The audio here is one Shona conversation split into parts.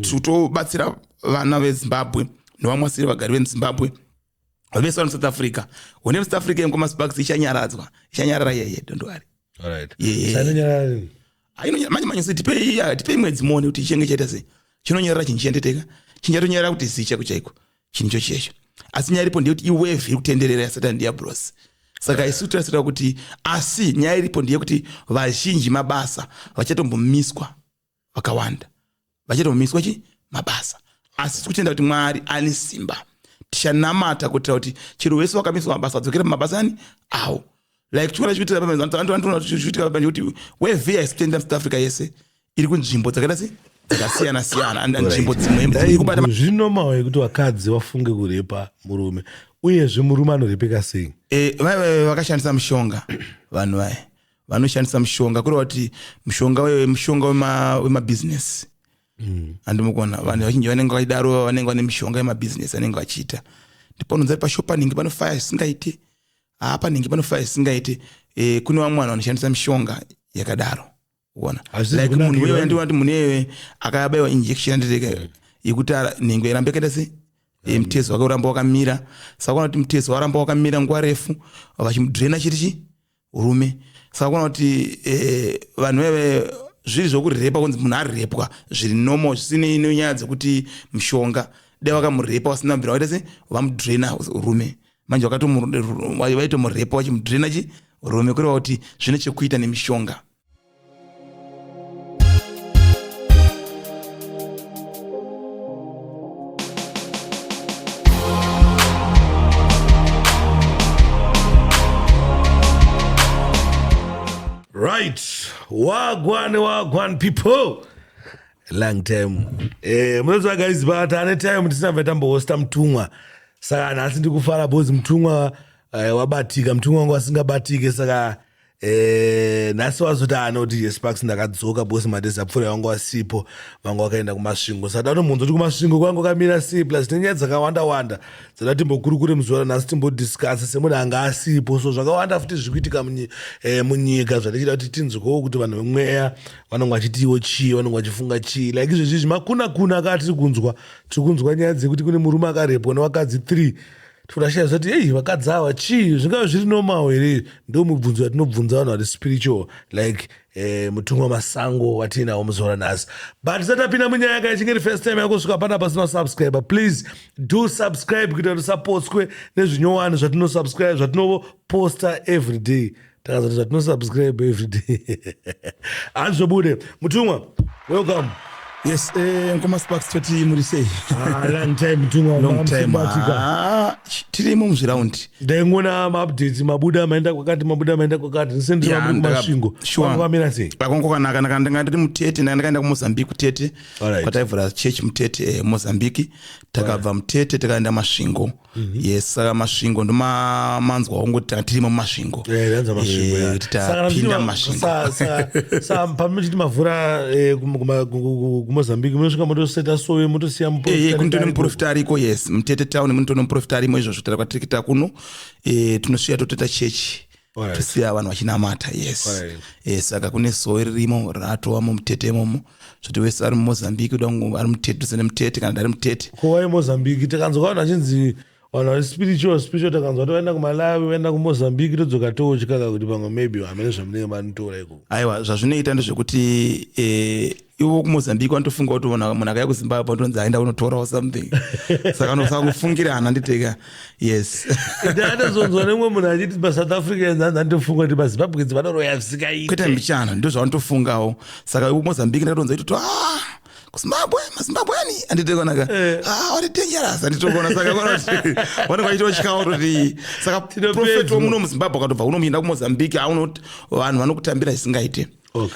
Tiri kutobatsira vana veZimbabwe nevamwe vasiri vagari vemuZimbabwe vese vari muSouth Africa. Hone muSouth Africa yengoma Sparks ichanyaradzwa, ichanyarara yeye, don't worry. Alright. Yeah. Sanonyarara rini? Manje manje tipei ya, tipei mwedzi muone kuti chinenge chaita sei. Chinonyarara chinhu chiendeteka, chingatonyarara kuti zii chaiko chaiko chinhu icho checho. Asi nyaya iripo ndeyekuti iwave iri kutenderera yaSatan Diablos. Saka isu tirasira kuti, asi nyaya iripo ndeyekuti vazhinji mabasa vachatombomiswa, vakawanda vachatombomiswa chi mabasa. Asi tiri kutenda kuti Mwari ane simba, tichanamata kuitira kuti chero wese wakamiswa mabasa adzokere pamabasa ani awo. Like chiona chiitika kuti wave haisi kutenderera muSouth Africa yese, iri kunzvimbo dzakaita se dzakasiyana siyana, and nzvimbo dzimwe dziri kubata. Zviri normal yekuti vakadzi vafunge kurepa murume? Uyezve murume anorepeka sei? Vai vakashandisa mushonga. Vanhu vaya vanoshandisa mushonga, kureva kuti mushonga mushonga wemabhizinesi. Handimukuona vanhu vazhinji vanenge vachidaro, vanenge vane mishonga yemabhizinesi vanenge vachiita. Ndipanonzi ari pashopa nhingi panofaya zvisingaite, haa, nhingi panofaya zvisingaite. Kune vamwe vanhu vanoshandisa mishonga yakadaro, kuona Hazvisi like munhu kunakirwa. wewe, ndiona kuti munhu iyewe akabayiwa injection, andireka yekuti nhengo irambe yakaita se mutezo wake uramba wakamira. Saka kuona kuti mutezo waramba wakamira nguva refu, vachimudrena chiri chi rume. Saka kuona kuti vanhu veve zviri zvokurepa, kunzi munhu arepwa zviri normal, zvisinei nenyaya dzekuti mushonga. Dai vakamurepa vasina kubvira vaita se vamudrena rume, manje vaitomurepa vachimudrena chi rume, kureva kuti zvine chekuita nemishonga. Right, wagwan wagwan people, long time. Munoziva guys, but ane time tisina tambohosta Mutumwa, saka nhasi ndikufara because Mutumwa wabatika. Mutumwa wangu asingabatike, saka nhasi wazoti anoti, "Yes Sparks, ndakadzoka," because madays apfuura vangu vasipo, vanga vakaenda kuMasvingo. Saka datomubvunza kuti kuMasvingo kwangu kamira sei, plus nenyaya dzakawanda wanda dzada timbokurukure muzuva ranhasi, timbodiscussa semunhu anga asipo. So zvakawanda futi zviri kuitika munyika zvatichida kuti tinzwewo kuti vanhu vemweya vanonge vachitiwo chii, vanonge vachifunga chii. Like izvezvizvi makuna kuna akatiri kunzwa, tiri kunzwa nyaya dzekuti kune murume akarepwa nevakadzi 3. Toda zoti, "Ei, vakadzi ava chii? Zvingave zviri normal here?" Ndo mibvunzo yatinobvunza vanhu vari spiritual, like Mutumwa Masango watiinawo muzuva ranhasi. But tisati tapinda munyaya, kana ichinge iri first time yako kusvika panapa pasina subscribe, please do subscribe kuitira kuti usapotswe nezvinyowani zvatinosubscribe, zvatinoposta every day. Takazoti zvatinosubscribe every day, handizobude. Mutumwa, welcome. Yes, Nkoma Sparks, toti muri sei? Ah, long time, Mutumwa. Long time. Mamusimbatika. Ah, tirimo muzviraundi. Ndaingona maupdates, mabuda maenda kwakati, mabuda maenda kwakati, ndisendiri Yeah, mabuda kuMasvingo. Sure. Kwanga kwamira sei? Kwanga kwakanaka. Ndanga ndiri muTete, ndanga ndakaenda kuMozambique, kuTete. Kwataivhura church muTete, Mozambique. Takabva muTete takaenda Masvingo. Yes, saka Masvingo ndomamanzwa wangu kuti tirimo muMasvingo. Eh, yanza Masvingo, ya. Kuti Saka tapinda muchiti muMasvingo. Sa pamuchiti mavhura kuMozambique, munosvika motoseta sowe, motosiya muprofita Kunotone ariko. muprofita ariko, yes, muTete town munotone muprofita arimo. Izvozvo tari kwatirikita kuno, tinosvika totoita chechi, tosiya vanhu vachinamata, yes. Saka kune sowe ririmo ratovamo muTete imomo, zvoti wese ari muMozambique uda ari muTete, tosende muTete, kana dari muTete. Ko wai Mozambique? Takanzwa vanhu vachinzi vanhu vari spiritual spiritual, takanzwa kuti vaenda kuMalawi, vaenda kuMozambique, todzoka totya ka kuti pamwe maybe hamene zvamunenge manotora ikoko. Aiwa, zvazvinoita ndezvekuti ivo kuMozambique vanotofunga kuti munhu akauya kuZimbabwe anotonzi aenda kunotorawo something, saka anosaka kufungirana nditeka, yes. Ndatozonzwa nemumwe munhu achiti maSouth Africans anzi anotofunga kuti maZimbabweans vanoroya zvisingaite. Kwete mbichana, ndo zvavanotofungawo. Saka ivo kuMozambique ndakatonza itoto, ah, kuZimbabwe maZimbabweani anditokonaka, ah, vari dangerous, anditokona. Saka kona kuti vanenge vachitotyawo kuti saka Tinopedzwa. prophet wemuno muZimbabwe akatobva unomuenda kuMozambique, aunoti vanhu vanokutambira zvisingaite.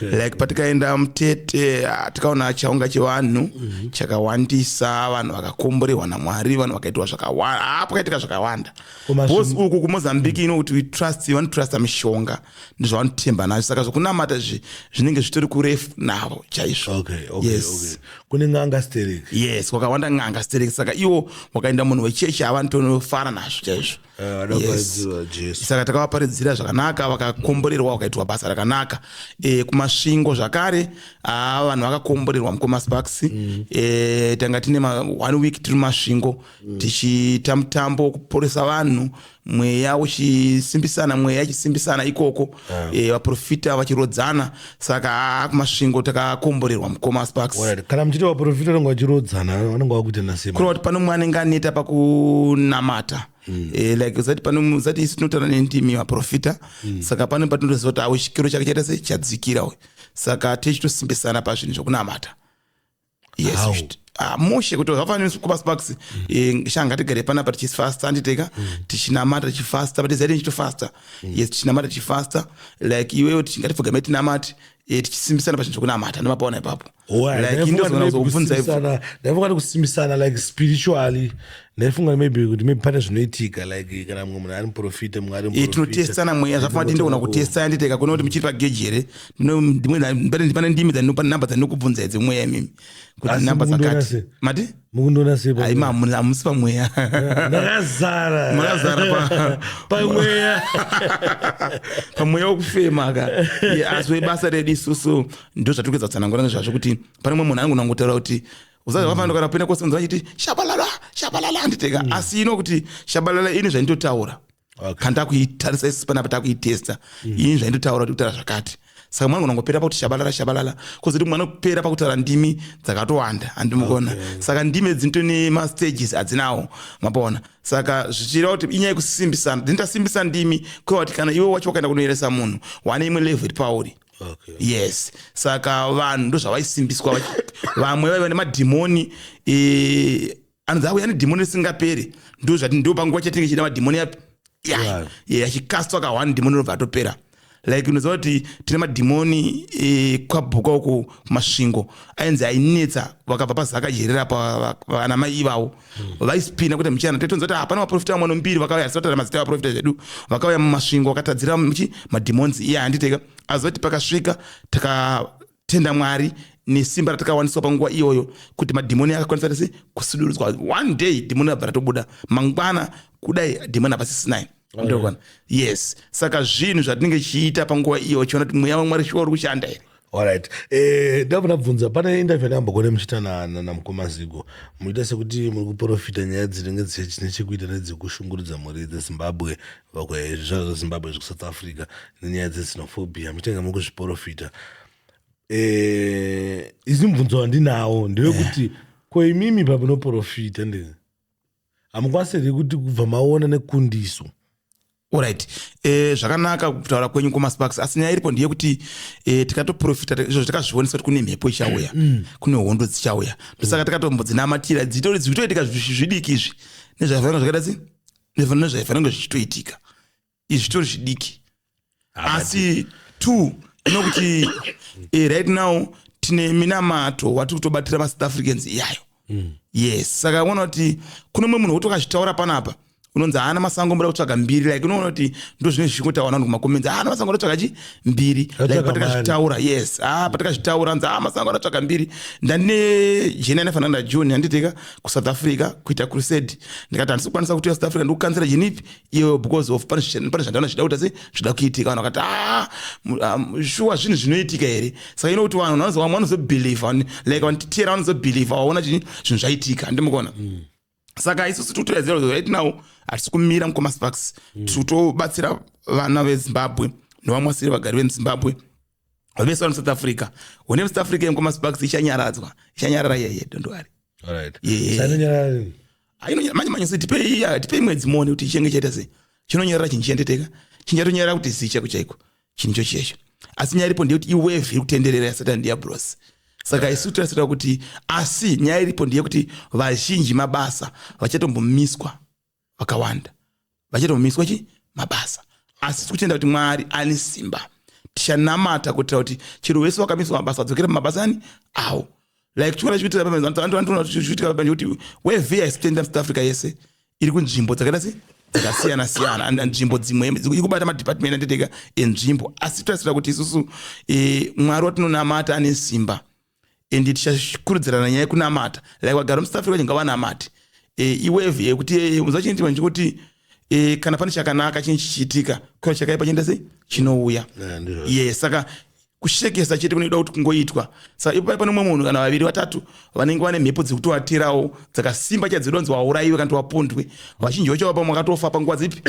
Like patikaenda muTete, ah, tikaona chaunga chevanhu chakawandisa, vanhu vakakomborerwa naMwari, vanhu vakaitwa zvakawanda, ah, pakaitika zvakawanda. Because uku kuMozambique ino kuti we trust, vanotrusta mishonga, ndizvavanotemba nazvo. Saka zvokunamata izvi zvinenge zvitori kurefu navo chaizvo. Okay. Kune n'anga stereki. Yes, kwakawanda n'anga stereki. Saka iwo wakaenda munhu wechechi, havantonofara nazvo chaizvo. Vada kuparidzirwa Jesu. Saka takavaparidzira zvakanaka, vakakomborerwa, vakaitwa basa rakanaka. Kumasvingo zvakare, haa, vanhu vakakomborerwa, mukoma Sparks. Tanga tine one week tiri mumasvingo, tichiita mutambo wekuporesa vanhu, mweya uchisimbisana, mweya ichisimbisana ikoko, vaprofita vachirodzana. Saka haa, kumasvingo takakomborerwa, mukoma Sparks. Alright. Kana muchiti vaprofita vanenge vachirodzana, vanenge vakuita nasema? Kureva kuti pane mumwe anenge aneta pakunamata. Like zati pane zati isu tinotaura nendimi, vaprofita. Saka pane patinotoziva kuti awe chikiro chake chaita sei, chadzikira uyu. Saka tichitosimbisana pazvinhu zvokunamata, yes. How? Ah, mushe kuti zvafanira kupa Sparks. Sha, ngatigare panapa tichifasta, anditeka tichinamata, tichifasta, but zaidi tichitofasta, yes, tichinamata, tichifasta. Like iwewe, ngatifugame tinamate, tichisimbisana pazvinhu zvokunamata. Ndomapaona ipapo. Like indozogona kuzokubvunza ipo. Ndaifunga kuti kusimbisana like spiritually, ndaifunga maybe kuti maybe pane zvinoitika, like kana mumwe munhu ari muprofita, mumwe ari muprofita. Tinotestana mweya. Zvafanira kuti ndogona kutesta, anditeka kuona kuti muchiri pageji here. Pane ndimi pane namba dzandinokubvunza idzi mweya imimi kuti Asi namba mukundiona dzakati sei? Mati? Mukundiona sei? Haima, hamusi pamweya. Ndakazara. Makazara pamweya. Pamweya wekufema ka. Yeah, asi webasa redu isusu ndo zvatiri kuedza kutsanangura nezvazvo, kuti pane mumwe munhu anogona kungotaura kuti uzazi vafanira kana kupinda kwose vachiti shabalala shabalala, anditeka. Asi ino kuti shabalala, ini zvaindotaura, kana takuitarisa isusu panapa, takuitesta, ini zvaindotaura kuti kutaura zvakati. Saka mwana unongopera pakuti shabalala shabalala, kozoti mwana kupera pakutaura ndimi dzakatowanda, handimukona. Saka ndimi dzinotone mastages adzinawo, mapaona. Saka zvichireva kuti inyaya yekusimbisana, dzinotasimbisa ndimi kuva kuti kana iwe wacho wakaenda kunoeresa munhu, wane imwe level iri pauri. Yes, saka vanhu ndo zvavaisimbiswa. Vamwe vaiva nemadhimoni, anonzi auya nedhimoni risingaperi. Ndo zvati ndo panguva chatinenge chida madhimoni yapi ya. Yeah, achikastwa ka one dhimoni robva atopera. Like unoziva kuti tine madhimoni, kwabhuka uku kumasvingo, ainzi ainetsa vakabva pazaka jerera vana mai ivavo vaispina kuti muchana. Totonza kuti hapana vaprofita vamwe nombiri vakauya, tisataura mazita evaprofita zvedu, vakauya mumasvingo vakatadzira muchi madhimons iye, handiteka. Aziva kuti pakasvika takatenda Mwari nesimba ratakawaniswa panguva iyoyo kuti madhimoni akakwanisa tese kusudurudzwa. One day dhimoni rabva ratobuda, mangwana kudai dhimoni hapasisinai. Ndokwana, yes. Saka zvinhu zvatinenge tichiita panguva iyo, chiona kuti mweya wamwari shuwa uri kushanda here. Alright, ndabva ndabvunza, pane interview yandambogona muchiita namukoma Zigo, muchiita sekuti muri kuprofita nyaya dzinenge dzine chekuita nedzekushungurudza mhuri dzeZimbabwe, zvizvarwa zveZimbabwe zvekuSouth Africa, nenyaya dzexenophobia, muchitenge muri kuzviprofita. Izi mubvunzo wandinawo ndewekuti, ko imimi pamunoprofita, ndi hamukwanisi here kuti kubva maona nekundiso? Alright, zvakanaka kutaura kwenyu kumasparks, asi nyaya iripo ndeyekuti tikatoprofita izvo takazvionesa kuti kune mhepo ichauya, kune hondo dzichauya. Ndosaka takatombodzinamatira, dzitori dzikutoitika zvidiki izvi nezvaifanira zvakaita se nezvaifanira kunge zvichitoitika izvi zvitori zvidiki. Asi two inokuti right now tine minamato watiri kutobatira maSouth Africans iyayo. Yes, saka unoona kuti kune mumwe munhu wekuti ukazvitaura panapa unonzi haana masango, mbuda kutsvaga mbiri. Like unoona kuti ndo zvinenge zvichingotaura vanhu kumacomments, haana masango, anotsvaga chi mbiri. Like Atsvaga patakazvitaura, yes, ah, patakazvitaura anzi ah, masango anotsvaga mbiri. Ndandine journey anofanana naJune, handiteka, kuSouth Africa kuita crusade. Ndikati handisi kukwanisa kutoya South Africa, ndikukansera journey ipi iyo because of pane zvandaona zvida kuita se zvida kuitika. Vanhu vakati, ah, shuwa zvinhu zvinoitika here? Saka ino kuti vanhu vamwe vanozobhelievha, like vanotiteera vanozobhelievha vaona zvinhu zvaitika, handimukona. Saka isusu tiri kutoedzera kuti right now hatisi kumira, mukoma Sparks. Tiri kutobatsira vana veZimbabwe nevamwe vasiri vagari vemuZimbabwe vese vari muSouth Africa. Hune muSouth Africa, mukoma Sparks, ichanyaradzwa, ichanyarara iyeye, don't worry. Alright. Yeah. Sainonyarara rini? Manje manje tipei mwedzi muone kuti chichange chaita sei. Chinonyarara chinhu chiyandeteka, chingatonyarara kuti zii chaiko chaiko chinhu icho checho. Asi nyaya iripo ndeyekuti iwave iri kutenderera yaSatani diablos. Saka isu tirasira kuti, asi nyaya iripo ndeyekuti vazhinji mabasa vachatombomiswa, vakawanda vachatombomiswa chi mabasa. Asi tiri kutenda kuti Mwari ane simba. Tichanamata kuitira kuti chero wese wakamiswa mabasa adzokere pamabasa ani awo. Like chikona chichiitika kuti wave haisi kuenda muSouth Africa yese, iri kunzvimbo dzakaita se dzakasiyana siyana, and nzvimbo dzimwe iri kubata madepartment anditeka enzvimbo. Asi totasira kuti isusu, Mwari watinonamata ane simba, and tichakurudzirana nyaya yekunamata. Like vagara muSouth Africa, ngavanamate. Iwave yekuti muziva chinoitika ndechekuti Kana pane chakanaka chinenge chichiitika, kuna chakaipa chinoita sei, chinouya. Yeah, ndizvo. Ye, saka kushekesa chete kunoida kuti kungoitwa. Saka ipo pane umwe munhu kana vaviri vatatu vanenge vane mhepo dzekutovaterawo dzakasimba chaidzo, dzonzi wauraiwe kana kuti wapondwe. Vazhinji vacho vapamwe vakatofa panguva dzipi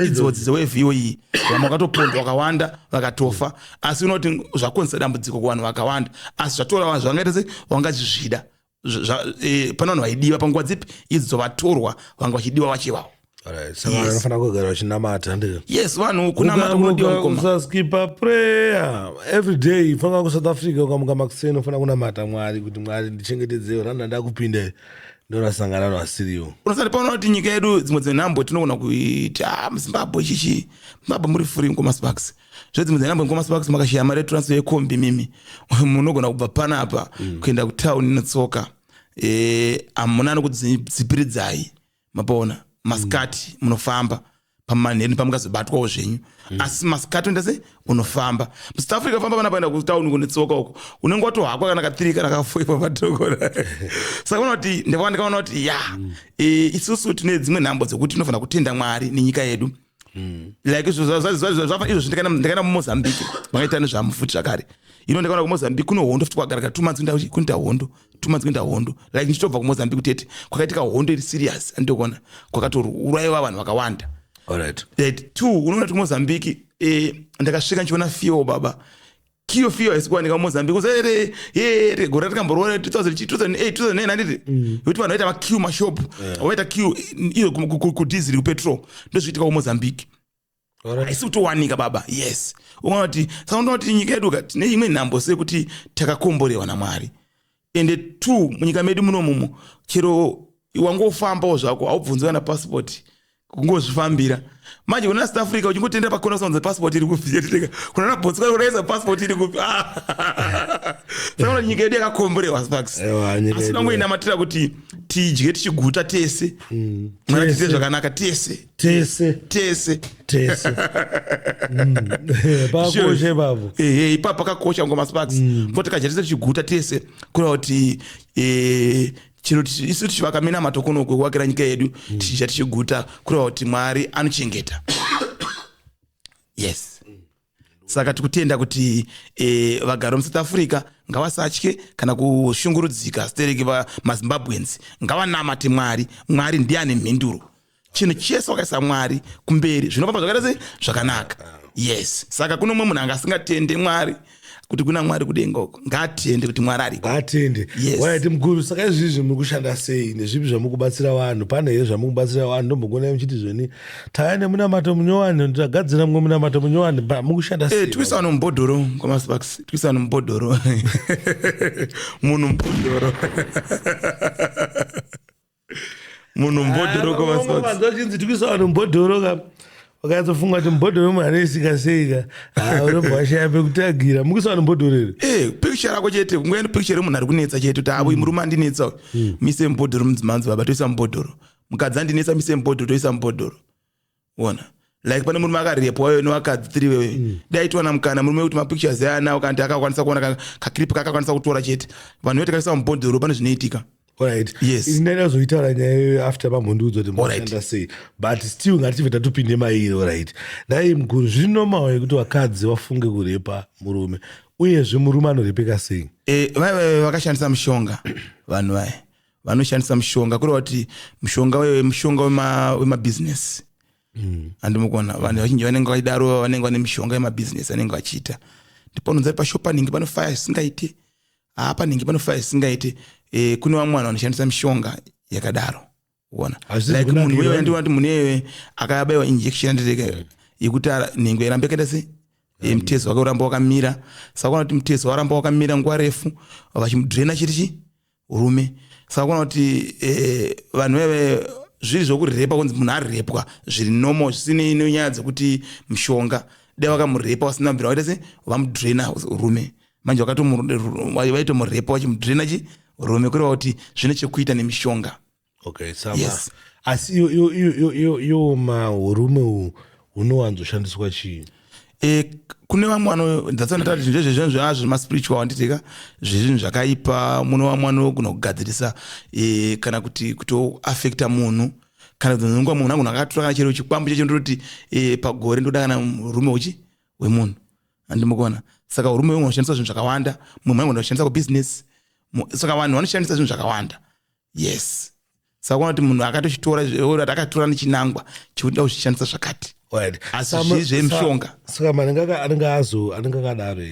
idzodzi dzewevhiyo iyi. Vamwe vakatopondwa vakawanda, vakatofa. Asi unoti zvakonzesa dambudziko kuvanhu vakawanda, asi zvatora vanhu zvangaita se vangachizvida. Pane vanhu vaidiwa panguva dzipi idzo, vatorwa vanga vachidiwa vachivawo. Alright, saka vanofanira kugara vachinamata, ndizvo? Yes, vanhu kunamata kunodiwa, mukoma. Usaskipa prayer every day. Fanga kuSouth Africa, ukamuka makuseni unofanira kunamata Mwari kuti, "Mwari, ndichengetedzewo, randa ndakupinda ndorasangana nevasiriwo." Unosati paona kuti nyika yedu dzimwe dzenhambo tinogona kuiti, "Ah, muZimbabwe chichi, Zimbabwe muri free." Mukoma Sparks, zvedzimwe dzenhambo, mukoma Sparks, makashiya mari yetransfer yekombi, mimi munogona kubva panapa kuenda kutauni netsoka. Hamuna anokudzipiridzai, mapaona? Masikati munofamba, pamanheru pamungazobatwawo zvenyu, asi masikati unoita sei, unofamba. MuSouth Africa famba panapa enda kutauni kunetsoka uko, unenge watohakwa kana ka3 kana ka4 ipapadhokora. Saka uona kuti ndikaona kuti ya, isusu tine dzimwe nhambo dzekuti tinofanira kutenda Mwari nenyika yedu. Like izvozvi ndikaenda muMozambique, vakaita nezvamufuti zvakare. Ino ndikaona kuMozambique kuno hondo futi, kwagarika 2 months kunoita hondo, 2 months kunoita hondo. Like ndichitobva kuMozambique tete kwakaitika hondo iri serious, anditokuona kwakatourayiwa vanhu vakawanda. Right. Two, unoona kuti kuMozambique, ndakasvika ndichiona fuel, baba. Kiyo fuel haisi kuwanika muMozambique. Usaere ye gore ratikamboroora 2008, 2009, handiti, yekuti vanhu vaita maqueue, mashop vaita queue iyo kudhiziri, kupetrol. Ndozviitika kuMozambique. Haisi kutowanika, baba. Yes, unoona kuti, saka unoona kuti nyika yedu ka tine imwe nhambo sekuti takakomborewa naMwari. Ende two, munyika medu munomumo, chero wangofambawo zvako, haubvunzi kana passport, kungozvifambira. Manje kuna South Africa uchingotendera pakona usanzi passport iri kupi, kuna na Botswana unaisa passport iri kupi. Saka unoona nyika yedu yakakomborewa, Sparks. Ewa, nyika asi yedu. Tinongoinamatira kuti tidye tichiguta tese. Mwari Tese. tiite zvakanaka tese. Tese. Tese. Tese. Pakoshe ipapo. Ehe, ipapo pakakosha, ngoma Sparks, mm. Tikadya tese tichiguta tese, kureva kuti chero isu tichivaka minamato kuno kwekuvakira nyika yedu, tichidya tichiguta, kureva kuti Mwari anochengeta. Yes, saka tikutenda kuti vagari vemuSouth Africa ngavasatye kana kushungurudzika stereki. MaZimbabweans ngavanamate Mwari. Mwari ndiye ane mhinduro. Chinhu chese wakaisa Mwari kumberi, zvinofamba zvakaita sei, zvakanaka. Yes, saka kuno mumwe munhu anga asingatende Mwari, kuti kuna Mwari kudenga uko, ngaatende kuti Mwari ariko. Ngatende. Yes. Waiti mukuru, saka izvizvi muri kushanda sei? Nezvipi zvamukubatsira vanhu? Pane here zvamukubatsira vanhu? Ndombokuonai muchiti zveni taya nemunamato munyowani, tagadzira mumwe munamato munyowani. Mukushanda sei? Tikuisa vanhu mubhodhoro kwaMasparks, tikuisa vanhu mubhodhoro, munhu mubhodhoro, munhu mubhodhoro kwaMasparks. Vanzwa chinzi tikuisa vanhu mubhodhoro ka, wakanyatsofunga kuti mubhodhoro munhu anoisika sei ka? Ha, unobva washaya pekutagira. Mukuisa vanhu mubhodhoro here? Picture rako chete, kungoenda picture remunhu ari kunetsa chete, kuti avo murume andinetsa uyu, mise mubhodhoro. Mudzimanzi baba, toisa mubhodhoro. Mukadzi andinetsa, mise mubhodhoro, toisa mubhodhoro. Ona, like pane murume akarepwa wewe nevakadzi tiri wewe, dai tiwana mukana murume wekuti mapictures ayanawo, kana kuti akakwanisa kuona kaclip kakakwanisa kutora chete, vanhu vete takaisa mubhodhoro, pane zvinoitika. Alright. Yes. Ini ndaida kuzoitaura nyaya iyoyo after pamhondiudza kuti munoshanda sei, but still ngatibve tatopinde mairi. Alright, nhai mukuru, zviri normal yekuti vakadzi vafunge kurepa murume? Uyezve murume anorepeka sei? Vai vakashandisa mushonga. Vanhu vaya vanoshandisa mushonga, kureva kuti mushonga wewe mushonga wemabhizinesi, handimukona. Vanhu vazhinji vanenge vachidaro vanenge vane mishonga yemabhizinesi anenge vachiita. Ndipanonzi pashopa panenge panofaya zvisingaite, haa, panenge panofaya zvisingaite. Kune vamwe vanhu vanoshandisa mishonga yakadaro, uona? Hazvisi Like munhu kunakirwa. wewe, ndiona kuti munhu iyewe akabayiwa injection, andireka yekuti nhengo irambe yakaita sei, mutezo wake uramba wakamira. Saka kuona kuti mutezo waramba wakamira nguva refu, vachimudhirena chiri chi rume. Saka kuona kuti vanhu veve zviri zvokurepa, kunzi munhu arepwa, zviri normal, zvisinei nenyaya dzekuti mushonga. Dai vakamurepa vasina bvira vaita se vamudhirena rume, manje vaitomurepa vachimudhirena chi rume, kureva kuti zvine chekuita nemishonga. Okay, sama. Yes. Asi iyo mahurume uhu hunowanzoshandiswa chii? Kune vamwe vano, ndatsana tati zvinhu zvezvo zvazvo zvemaspiritual, handitika, zvezvinhu zvakaipa. Muno vamwe vanogona kugadzirisa, kana kuti kutoafekta munhu. Kana dzonzongwa munhu angu akatora kana chero chikwambo checho, ndototi pagore ndoda kana murume uchi wemunhu, andimukona. Saka urume wemunhu unoshandisa zvinhu zvakawanda, mumwe munhu anoshandisa kubusiness. Saka vanhu vanoshandisa zvinhu zvakawanda, yes. Saka kuona kuti munhu akatochitora, akatora nechinangwa chekuti da kuzvishandisa zvakati. Asi zvii zvemishonga. Saka munhu anenge azo anenge akadaro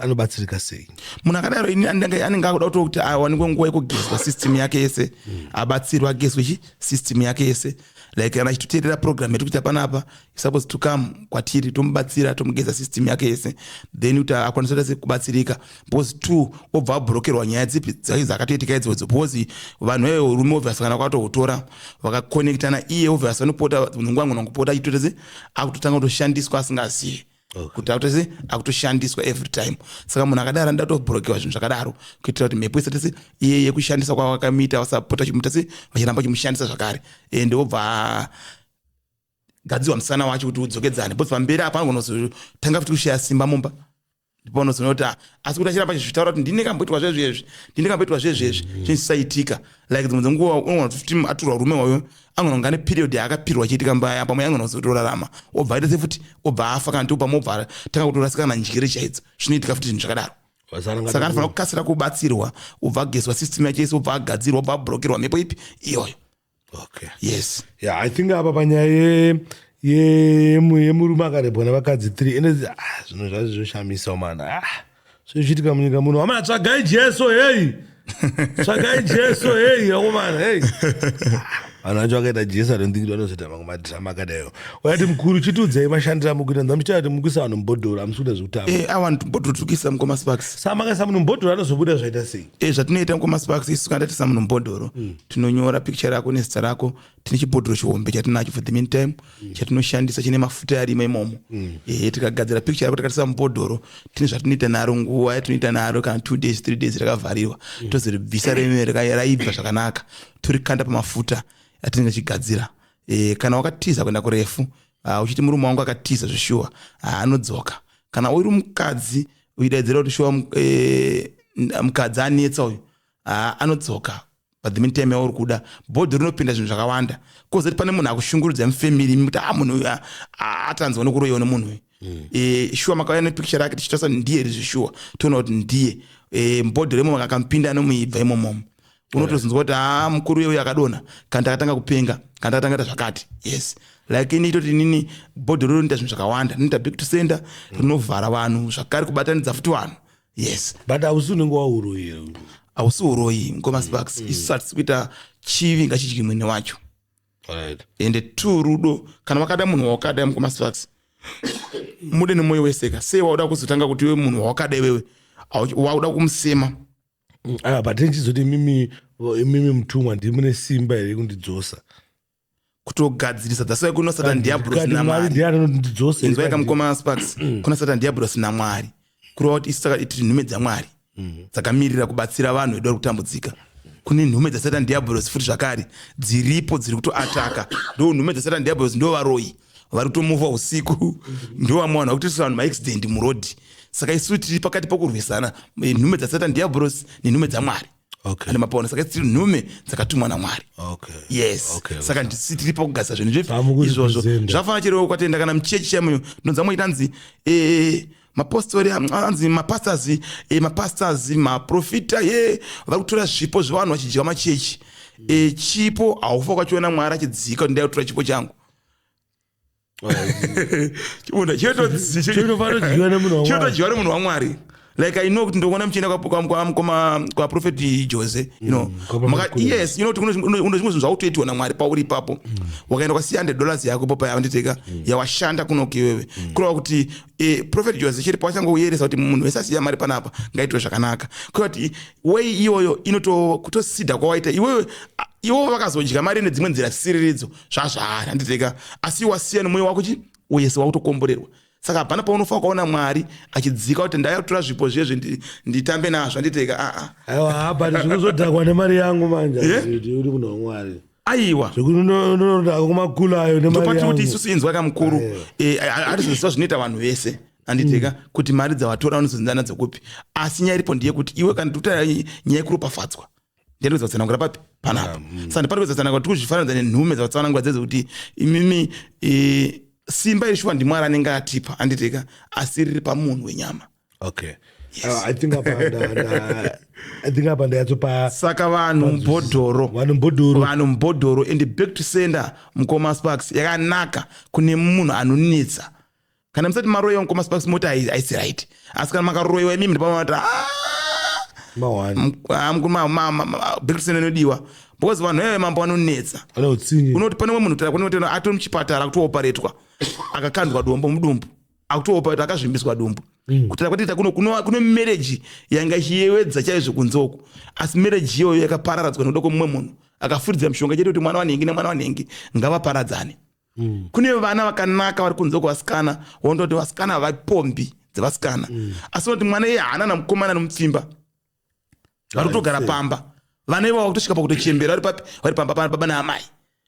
anobatsirika sei? Munhu akadaro ini anenge akuda kuto kuti awanikwe nguva yekugezwa system yake yese, abatsirwe, agezwe chi system yake yese. Like kana achitoteerera program yatiri kuita panapa, suppose to come kwatiri, tomubatsira, tomugeza system yake yese, then kuti akwanise kuita sekubatsirika. Because two, obva abhurokerwa nyaya dzipi dzake dzakatoitika idzodzo, because vanhu veyo urume obviously kana kwatohutora vakakonektana iye, obviously anopota nguva ngona kupota achitoita se akutotanga kutoshandiswa asingazivi kuti akutose akutoshandiswa every time. Saka munhu akadaro anoda kutobhurokewa zvinhu zvakadaro, kuitira kuti mhepo isati se iye yekushandisa kwavakamuita vasapota chimuita se vachiramba chimushandisa zvakare. Ende obva gadzirwa musana wacho kuti udzokedzane, because pamberi apo anogona kuzotanga futi kushaya simba mumba. Ndipo unozoona kuti asi kuti achiramba achizvitaura kuti ndine kamboitwa zvezvezvi, ndine kamboitwa zvezvezvi, zvinhu zvisaitika. Like dzimwe dzenguva unogona kuti futi atorwa rume wayo, anogona kunge ane period yaakapirwa chiitika mbaya, pamwe anogona kuzotorarama, obva aita sefuti obva afa, kana kuti pamwe obva tanga kutorasika kana njere chaidzo. Zvinoitika futi zvinhu zvakadaro. Saka anofanira kukasira kubatsirwa, obva agezwa system yacho yese, obva agadzirwa, obva abhurokerwa mhepo ipi iyoyo. Yes. Yeah, I think apa panyaya yemurume akarepwa nevakadzi 3 ende zvinhu zvacho zvoshamisa mana. Zvichiitika munyika muno, amana. Tsvagai Jesu, hei, tsvagai Jesu, hei, akomana, hei. Vanhu vacho vakaita Jesu, I don't think vanozoita mamwe madhirama akadaiwo. Uyati mukuru, chitiudzai mashandiro amukuita. Nzamuchitaura kuti mukuisa vanhu mubhodhoro, hamusi kuita zvekutamba. Awa bhodhoro tiri mukoma Sparks. Saka makaisa munhu mubhodhoro, anozobuda zvaita sei? Zvatinoita, mukoma Sparks, isu kana tatisa munhu mubhodhoro, tinonyora picture rako nezita rako. Tine chibhodhoro chihombe chatinacho for the meantime, chatinoshandisa, chine mafuta arimo imomo. Tikagadzira picture yako, takatisa mubhodhoro, tine zvatinoita naro, nguva yatinoita naro, kana 2 days, 3 days rakavharirwa, tozoribvisa raibva zvakanaka, torikanda pamafuta atinenge tichigadzira. Kana wakatiza kuenda kurefu, uchiti murume wangu akatiza zveshuwa, anodzoka. Kana uri mukadzi uchidaidzira kuti shuwa mukadzi anetsa uyu, anodzoka. But the meantime yauri kuda bhodhi rinopinda zvinhu zvakawanda. Kozoti pane munhu akushungurudza mufamily, kuti munhu uyu atanzwa nekuroyiwa nemunhu uyu. Shuwa makauya nepicture rake, tichitarisa ndiye rizvi, shuwa toona kuti ndiye. Bhodhi remo akampinda anomuibva imomomo, unotozonzwa kuti ha, mukuru uyu akadonha, kana takatanga kupenga, kana takatanga ta zvakati. Yes, like ini itoti inini bhodhi rinoita zvinhu zvakawanda, rinoita back to sender, rinovhara vanhu zvakare, kubatanidza futi vanhu, yes. But hausi unenge wauroyi? Hausi uroyi, mukoma Sparks. Isu hatisi kuita chivi, ngachidyi mwene wacho. Ende two, rudo. Kana wakada munhu wawakada, mukoma Sparks, mude nemwoyo weseka. Sei wauda kuzotanga kuti iwe munhu wawakada iwewe wauda kumusema? But ndichizoti imimi mutumwa, ndimune simba here kundidzosa? Kutogadzirisa dzasai kuno Satan Diablos namwari. Ndiani anondidzosa? Inzwai, mukoma Sparks, kuna Satan Diablos namwari. Kureva kuti isu tiri nhume dzamwari dzakamirira kubatsira vanhu vedu vari kutambudzika. Kune nhume dzasatan Diablos futi zvakare dziripo, dziri kutoataka. Ndo nhume dzasatan Diablos, ndo varoyi vari kutomuvha usiku, ndo vamwe vanhu vakutoisa vanhu maaccident murodhi. Saka isu tiri pakati pokurwisana nhume dzasatan Diablos nenhume dzamwari. Ane mapona. Saka tiri nhume dzakatumwa namwari. Yes. Saka ndisi tiri pakugadzira zvinhu zvepi izvozvo. Zvafana chero ukatenda kana muchechi chaimo, ndonza moita anzi mapostori, anzi mapastors, mapastors, maprofita ye vari kutora zvipo zvevanhu vachidya machechi. Chipo haufa ukachiona Mwari achidzika kuti ndai kutora chipo changu. Chibunda Chinofanodyiwa nemunhu waMwari. Chinotodyiwa nemunhu wamwari. Like I know kuti ndokuona muchienda kwaProphet Jose, you know. Kwa Prophet. Yes, you know kuti kune zvimwe zvinhu zvakutoitiwa namwari pauri ipapo. Wakaenda kwasiya $100 yako popa yawanditeka yawashanda kunoku iwewe, kureva kuti Prophet Jose chete pawachangouyeresa kuti munhu wese asiya mari panapa ngaitwe zvakanaka, kureva kuti wei iyoyo inoto kutosida kwawaita iwewe. Ivo vakazodya mari nedzimwe nzira dzisiriridzo, zvazvaari, handiteka. Asi wasiya nemwoyo wako chi wese wakutokomborerwa. Saka hapana paunofa ukaona Mwari achidzika kuti ndaitora zvipo zvezve nditambe nazvo, handiteka, aa. Aiwa, but zvikuzodhakwa nemari yangu manje. Uri munhu wamwari. Aiwa. Zvekuti unodhakwa kumakulu ayo nemari Ndopati kuti yangu. Isusu, inzwa kamukuru. Hatizviziva zvinoita vanhu vese, handiteka, kuti mari dzavatora vanozonzana dzokupi. Asi nyaya iripo ndeyekuti iwe kana tikutaura nyaya yekuropafadzwa. Ndiyandikuedza kutsanangura papi panapa. Saka ndipari kuedza kutsanangura kuti kuzvifananidza nenhume dzatsanangura dzedzo kuti imimi simba iri shuwa ndiMwari anenge atipa, handitika, asi riri pamunhu wenyama. Okay. I think apa ndayatsopa. Saka vanhu mubhodhoro. Vanhu mubhodhoro. Vanhu mubhodhoro and back to sender, mukoma Sparks, yakanaka kune munhu anonetsa. Kana musati maroyiwa, mukoma Sparks, moti haisi right, asi kana makaroyiwa imimi ndipamati mawani. Back to sender inodiwa because vanhu veve mambo vanonetsa. Vane utsinye. Unoti pane umwe munhu tara kune atori muchipatara akutooparetwa, akakandwa dombo mudumbu, akutooparetwa, akazvimbiswa dumbu. Kutara kwatiita kuno marriage yanga ichiyewedza chaizvo kunze uku, asi marriage iyoyo yakapararadzwa nekuda kwemumwe munhu akafuridzira mushonga chete kuti mwana wanhingi nemwana wanhingi ngavaparadzane. Kune vana vakanaka vari kunze uku, vasikana, wondoti vasikana vapombi dzevasikana, asi unoti mwana iye haana namukomana nomupfimba, vari kutogara pamba. Vana ivavo vakutosvika pakutochembera vari papi? Vari pamba pana baba naamai.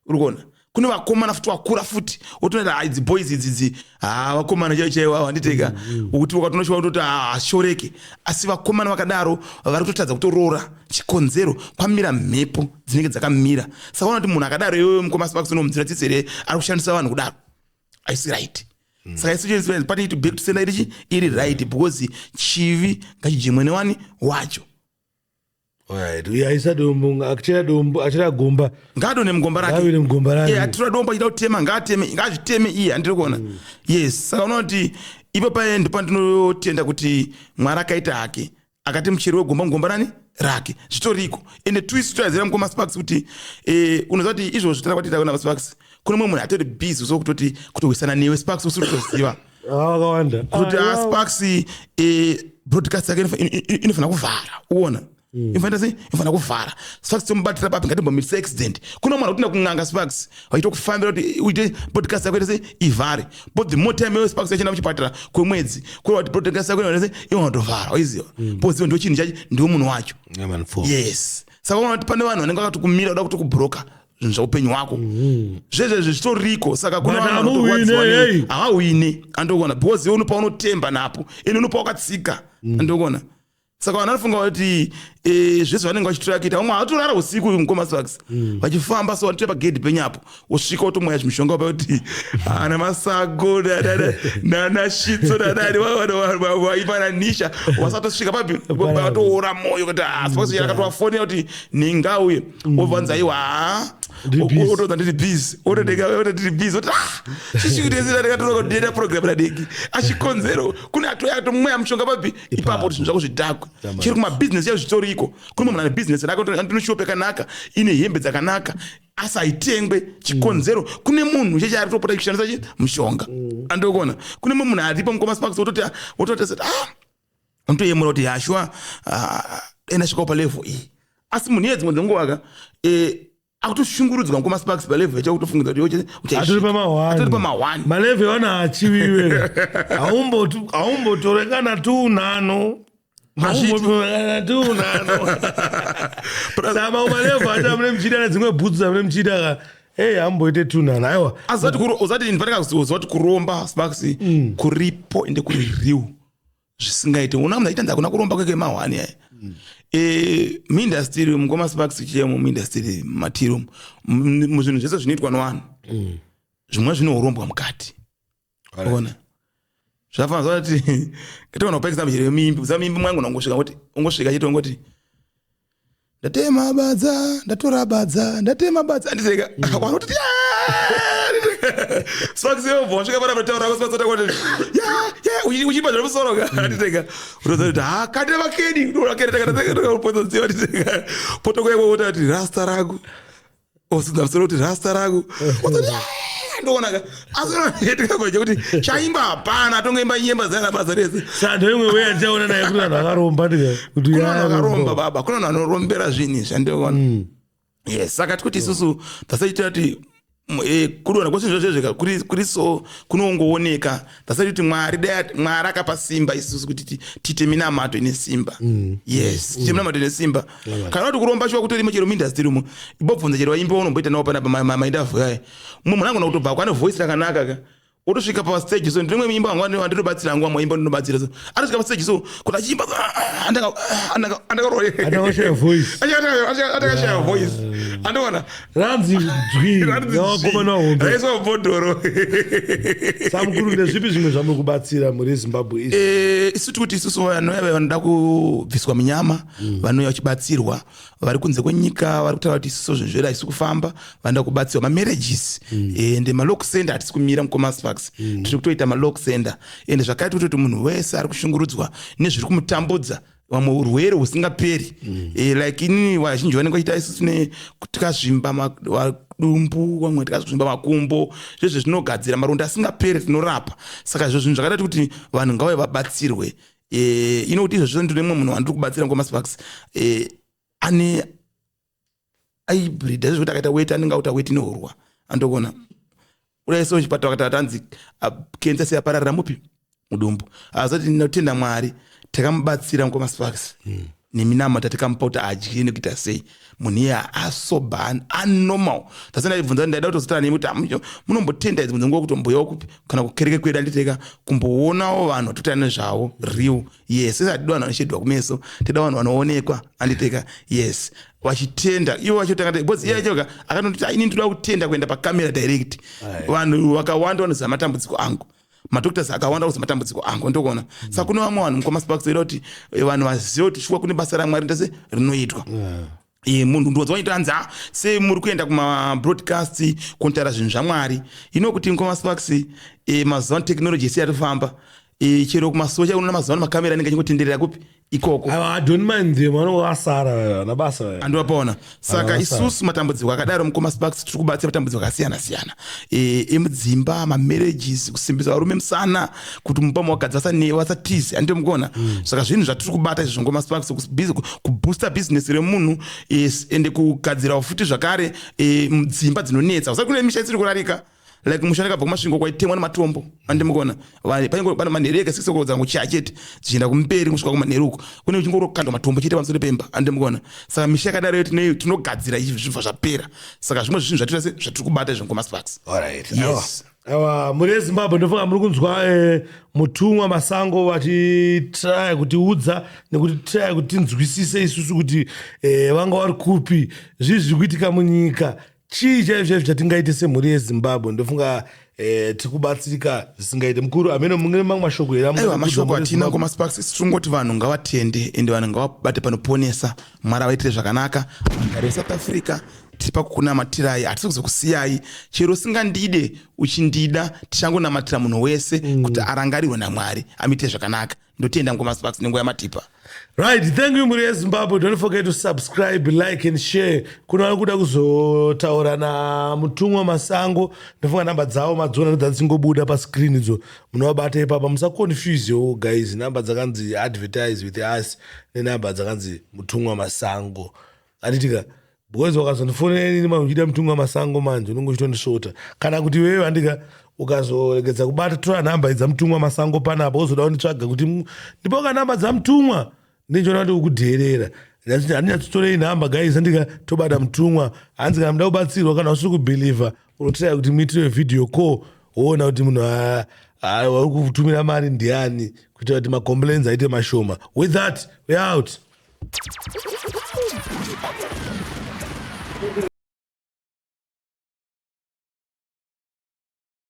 Uri kuona kune vakomana futi vakura futi, wotoona idzi boys idzidzi, ha, vakomana chaivo chaivo ava, handiteka ukuti ukatonoshuwa kutoti hashoreke, asi vakomana vakadaro vari kutotadza kutoroora. Chikonzero kwamira mhepo dzinenge dzakamira. Saka ona kuti munhu akadaro iwewe, mukoma Sparks, unomudzira tsitsi here ari kushandisa vanhu kudaro? Haisi right. Saka isu pane iti back to sender irichi iri right because chivi ngachijemwe newani wacho. Alright, uye aisa dombo, achira dombo, achira gomba. Ngaadone mugomba rake. Ngaawire mugomba rake. Iye atora dombo achida kutema, ngaateme, ngaazviteme iye, handiri kuona. Yes, saka unoona kuti ipo paye ndopandinotenda kuti Mwari akaita hake akati muchero wegomba mugomba rani rake, zvitoriko. Ende twist toyazira, mukoma Sparks, kuti unoziva kuti izvozvo tara kwatiita kuna Sparks, kune mumwe munhu atori busy so kutoti kutohwisana newe, Sparks, usiri kutoziva. Vakawanda. Kuti Sparks broadcast yake inofanira kuvhara, uona, inofanira sei, inofanira kuvhara. Sparks tomubatira papi? Ngatimbomitisa accident. Kuna mwana kutinda kun'anga, Sparks, vaita kufambira kuti uite podcast yako ite sei, ivhare. But the more time iwe Sparks yachienda muchipatara kwemwedzi, kureva kuti broadcast yako inoita sei, inotovhara, waiziva, because ndo chinhu chacho, ndiwo munhu wacho. Yeah, man, four. Yes, saka unoona kuti pane vanhu vanenge vakatokumira kuda kutokubroka zvinhu zvaupenyu hwako zvezvezvi, zvitoriko. Saka kune But vanhu hamuwine, vanotorwadziwa hey. Havawine, andikuona, because iwe unopa unotemba napo, ende unopa wakatsika, andikuona. Saka vanhu vanofunga kuti zvese vanenge vachitora kuita, vamwe havatorara usiku, mukoma Sparks, vachifamba so vanotoya pagedhi penyapo, wosvika wotomwaya zvimishonga pa kuti ana masago nana shitso nanani vaimba nanisha vasatosvika papi, vatoora mwoyo kuti Sparks akatovafonera kuti ningauye, wobvanza iwa Ndiri busy. Otoza ndiri busy, otodeka ndiri busy, oti chichikuitesera ndikatoka kudeta program radeki achikonzero kune atoya atomweya mushonga papi ipapo kuti zvinhu zvako zvidhakwe. Chiri kumabhizinesi chacho zvitoriko. Kune munhu ane bhizinesi rake, andinoshop yakanaka ine hembe dzakanaka, asi haitengwe. Chikonzero kune munhu cheche ari kutopota achishandisa chi mushonga, andikuona. Kune mumwe munhu aripo, mukoma Sparks, wototi wototi unotoyemura kuti yashwa enda svikawo palevel iyi, asi munhu iye dzimwe dzenguva ka akutoshungurudzwa, mukoma Sparks, palevel yacho kutofungidzwa kuti Atori pamahwani. Atori pamahwani. Malevel wana achiviwe, haumbotore kana tunhano. Hazviiti. Haumbotore tunhano. Saka mamwe malevel acho amune muchiita nedzimwe bhutsu dzamune muchiita ka, ei, hamboite tunhano, aiwa. Asi uzati kuromba, Sparks, kuripo ende kuri real zvisingaiti. Una munhu achitanza kuna kuromba kweke mahwani aya. Muindustry, mukoma Sparks, chiyemo muindustry matiri muzvinhu zvese zvinoitwa nevanhu, zvimwe zvine urombwa mukati. Ona zvafanira kuti ngationa kupa example chero muimbi. Uza muimbi mwangu unongosvika ngoti ungosvika chete ungoti ndatema badza, ndatora badza, ndatema badza, anditeka wanoti Sparks yobva wasvika pana pataura ko Sparks otaura kuti ya uchipa zviri musoro ka, anditeka, unoziva kuti ha katema kedi unoona kedi takatakapotoziva, anditeka, potoko yako wotati rasta rangu, osudza musoro kuti rasta rangu, wototi ndoona ka, asi tikagoja kuti chaimba hapana, atongoimba nyemba zana basa rese. Saka ndo imwe way andichaona naye kuti vanhu vakaromba ndika kuti Kuna vanhu vakaromba, baba, kuna vanhu vanorombera zvinhu izvi, andikuona. Yes, saka tikuti isusu tasaitira kuti kudonha kwezvinhu zvezvezveka kuri so kunongooneka. Tasaiti kuti Mwari dai Mwari akapa simba isusu kuti tiite minamato ine simba. Yes, tiite minamato ine simba. Kana kuti kuromba shuwa kutorimo chero muindustry umo, ibobvunza chero vaimbi vaunomboita navo panapa mainterview aya, mumwe munhu angona kutobva kwane voice rakanaka ka. Otosvika pastage so ndine imba wangu wandinobatsira hangu wamwe imba ndinobatsira so atosvika pastage so kuti achiimba andakashaya voice. Andakashaya voice, andoona. Ranzi dzwi navakomana hombe. Raiswa bhodhoro. Samukuru, ndezvipi zvimwe zvamuri kubatsira mhuri yeZimbabwe izvi? Isu tikuti isusu vanouya vanoda kubviswa munyama, vanouya vachibatsirwa vari kunze kwenyika, vari kutaura kuti isusu zvinhu zvedu haisi kufamba, vanoda kubatsirwa mamarriages. Ende malock sender hatisi kumira, mukoma Sparks. Tiri kutoita malock sender, ende zvakaita kutoti munhu wese ari kushungurudzwa nezviri kumutambudza, vamwe urwere husingaperi. Like inini vazhinji vanenge vachiita isusu tikazvimba dumbu, vamwe tikazvimba makumbo, zvezve zvinogadzira maronda asingaperi, tinorapa. Saka izvo zvinhu zvakadati kuti vanhu ngavauye vabatsirwe. Inokuti izvozvo ndine mumwe munhu wandiri kubatsira, mukoma Sparks, ane aibreeda zvekuti akaita weti anenge auta weti nehurwa, andokona udai. So chipatara vakati atanzi kenza seyapararira mupi mudumbu, azati ndinotenda Mwari takamubatsira, mukoma Sparks, neminamata takamupa kuti adye nekuita sei, munhu iye asoba anormal. Tasi ndaibvunza, ndaida kutozotara nemi kuti munombotenda idzi nguva kutomboyawo kupi kana kukereke kwedu, anditeka kumboonawo vanhu vatotara nezvavo real. Yes, isi hatidi vanhu vanoshedwa kumeso, tida vanhu vanoonekwa, anditeka? Yes, vachitenda ivo vachotanga, because iye achoka akatonditi, "Ini ndoda kutenda kuenda pakamera direct." Vanhu vakawanda vanoziva matambudziko angu, madoctors akawanda kuziva matambudziko angu, ndokuona. Saka kune vamwe vanhu, mukoma Sparks, ida kuti vanhu vazive kuti shuwa kune basa raMwari ndese rinoitwa. Munhu ndodza waita anzi, "Ah, sei muri kuenda kumabroadcast kunotaura zvinhu zvaMwari?" Ino kuti, mukoma Sparks, mazuva ano technology isi yatofamba. Chero kumasocha unoona mazuva ano makamera anenge achingotenderera kupi ikoko. Aiwa, I don't mind them, vanonge vasara vana basa. Andovapaona. Saka Havasara. isusu matambudziko akadaro, mukoma Sparks, tiri kubatsira matambudziko akasiyana siyana emudzimba, mamarriages, kusimbisa varume musana kuti mumba mavakadzi vasatize, anditomukuona. Saka zvinhu zvatiri kubata izvo, mukoma Sparks, kuboosta business remunhu, yes, ende kugadzirawo futi zvakare mudzimba dzinonetsa. Usati kune misha isiri kurarika, like musha ndakabva kuMasvingo kwaitemwa nematombo, andimukona pane manheru ega 6 dzangu chia chete dzichienda kumberi kusvika kumanheru uko kune uchingorokandwa matombo chete pamusoro pemba, andimukona. Saka misha yakadaro tinogadzira izvi zvibva zvapera. Saka zvimwe zvinhu zvatiri zvatiri kubata izvo, mukoma Sparks. Alright. Yes. Awa, muri yeZimbabwe, ndofunga muri kunzwa mutumwa Masango vachitraya kutiudza nekuti traya kuti tinzwisise isusu kuti vanga vari kupi, zvii zviri kuitika munyika, chii chaizvo chaizvo chatingaite semhuri yeZimbabwe. Ndofunga tiri kubatsirika zvisingaite. Mukuru, hamene mune mamwe mashoko here amunoda Aiwa, kuudza mashoko mhuri hatina. yeZimbabwe? Mukoma Sparks, tingoti vanhu ngavatende, ende vanhu ngavabate panoponesa. Mwari avaitire zvakanaka. Vagari veSouth Africa, tiri pakukunamatirai, hatisi kuzokusiyai. Chero usingandide uchindida, tichangonamatira munhu wese kuti arangarirwe naMwari, amuitire zvakanaka. Ndotenda, mukoma Sparks, nenguva yamatipa. Right, thank you, mhuri yeZimbabwe. Don't forget to subscribe, like and share. Kuna vari kuda kuzotaura namutumwa Masango, ndofunga namba dzavo madziona ndodzachingobuda pascreen idzo, munovabata ipapa. Musaconfusewo guys, namba dzakanzi "Advertise with us" nenamba dzakanzi "Mutumwa Masango", handitika? Because wakazondifonera inini manje uchida Mutumwa Masango manje unenge uchitondisvota, kana kuti iwewe, handika, ukazoregedza kubata tora nhamba idza Mutumwa Masango panapa, wozoda kunditsvaga kuti ndipoka namba dzamutumwa, ndindiona kuti ukudherera. Handinyatsotorei nhamba guys, handika? Tobata mutumwa. Hanzi kana muda kubatsirwa, kana usiri kubhilivha, unotiraya kuti muitire video call, woona kuti munhu uri kutumira mari ndiani, kuitira kuti macomplaints aite mashoma. With that, we out.